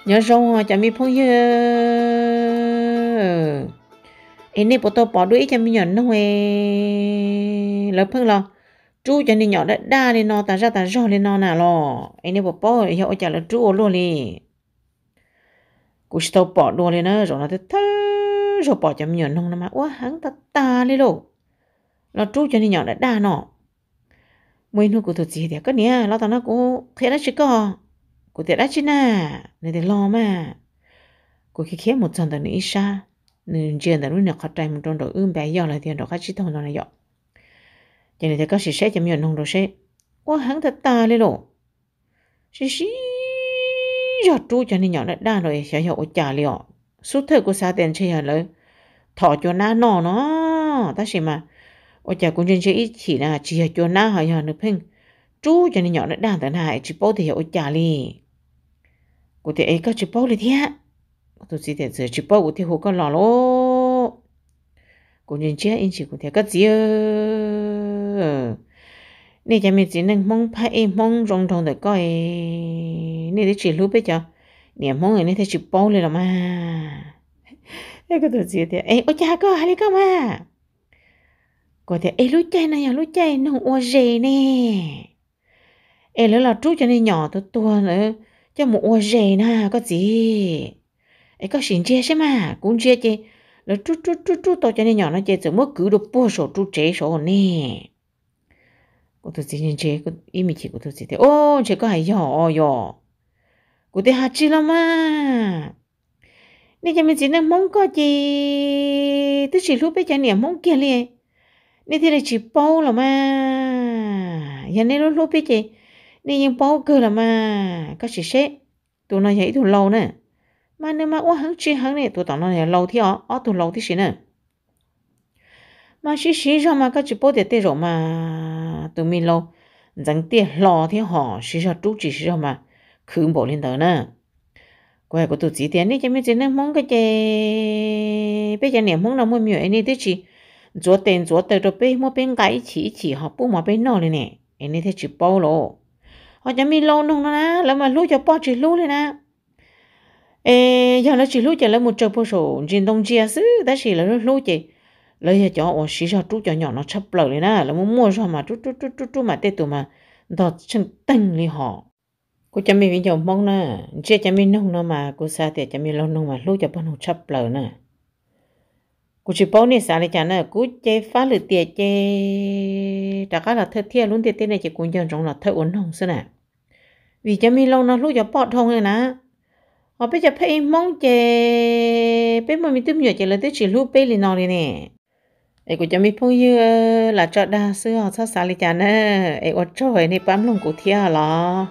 Nyob zoo cov me phooj ywg, es nej puas tau pom dua ib cov me nyuam noog lawv pheej los rub cov niag nyom daj daj li no tas zaj tas zog li no na los? Es nej puas paub yog ua cas lawv rub ua luaj li? Kuv tsis tau pom dua li na, zaum no thawj zaug pom cov me nyuam noog no mas ua heev tag tag li lauj, los rub cov niag nyom daj daj no. Muaj ib hnub kuv tus txiv tias, Koj niam, los tom no kuv qhia dab tsi koj. Kuv tias, Dab tsi na? Nws tias, Los mas. Kuv khiav khiav mus txog ntawm nws ib sab, nws ntsia ntawm lub niag qhov rai mus rau nraum wb npa yoj los tias nraum qab tsib taug no na yom. Ces nws tias, Koj sim saib cov me nyuam noog rau seb. Ua heev tag tag li lauj, sib sib zog rub cov niag nyom daj daj los xyov yog ua cas li os. Xub thawj kuv xav tias ntshe yog lawv thom cua nab noj no, tab sis mas ua cas kuv ntsia ntsia ib chim na tsis yog cua nab ho yog nws pheej rub cov niag nyom daj daj ntawd na, tsis paub tias yog ua cas li. Kuv tias, Es koj tsis paub li thiab? Kuv tus txiv tias, Txawm tsis paub kuv thiaj hu koj los lauj. Kuv ntsia ntsia ib ntsis kuv tias, Koj txiv, nej cov me txiv neej Hmoob phab ej Hmoob zoo nraug ntawm koj, nej twb tsis hlub peb cov niam Hmoob nej thiaj tsis paub li los mas. Kuv tus txiv tias, Es ua cas koj hais li koj mas? Kuv tias, Es lub caij no yog lub caij noog ua zes ne, es lawv los rub cov niag nyom tuag tuag lawv coj mus ua zes na koj txiv. Es koj sim ntsia saib mas, kuv ntsia ces lawv rub rub rub rub tau cov niag nyom no ces txawm muab kwv dua puag saum ru tsev saud ne. Kuv tus txiv ntsia ib me chim, kuv tus txiv tias, Ub, ntshe koj hais yog os yog. Kuv tias, Has tsis los mas, nej cov me txiv neej Hmoob koj ces twb tsis hlub peb cov niam Hmoob kiag li, nej thiaj li tsis paub los mas. Yog nej hlub hlub peb ces nej yeej paub kawg los mas. Koj sim seb, tus no yog ib tug laus na, mas nws mas ua heev tsis heev ne, tus tom no yog laus thiab os, ob tug laus tib si na. Mas sib siv zog mas koj tsis paub tias tej zaum mas tus me laus ntxeev tiaj hlo thiab ho siv zog rub tsis siv zog mas khwv npaum li ntawd na. Kuv hais kuv tus txiv tias, Nej cov me txiv neej Hmoob koj ces peb cov niam Hmoob no muaj me nyuam es nej twb tsis ntxuav tes ntxuav taw rau peb, muab peb nqa ib chim ib chim ho pub mov peb noj li ne, es nej thiaj tsis paub lauj. Ho cov me laus noog no na, lawv mas hlub cov poj tsis hlub li na. Es yog lawv tsis hlub ces lawv mus tsaws puag saum ntsis ntoo ntsia xwb, tab sis lawv hlub hlub ces lawv yog cov uas siv zog rub cov nyom no tshaj plaws li na. Lawv muaj muaj zog mas rub rub rub rub rub mas tej tus mas ntog tsheej teeg li hos. Kuv cov me viv ncaus Hmoob na, ntsia cov me noog no mas kuv xav tias cov me laus noog mas hlub cov poj noog tshaj plaws na. Kuv tsis paub nej xav li cas na, kuv ces fab lwm tiam ces rov qab los thawj thiaj lub ntiaj teb no ces kuv nco ntsoov los thawj ua noog xwb na. Vim cov me laus no hlub cov poj dhau li na. Ho peb cov pheej ib Hmoob ces peb muaj me tub me nyuam ces lawv twb tsis hlub peb li no li ne. Es kuv cov me phooj ywg, lam tso dag xwb os, txhob xav li cas na. Es ua tsaug nej pab mloog kuv thiab los.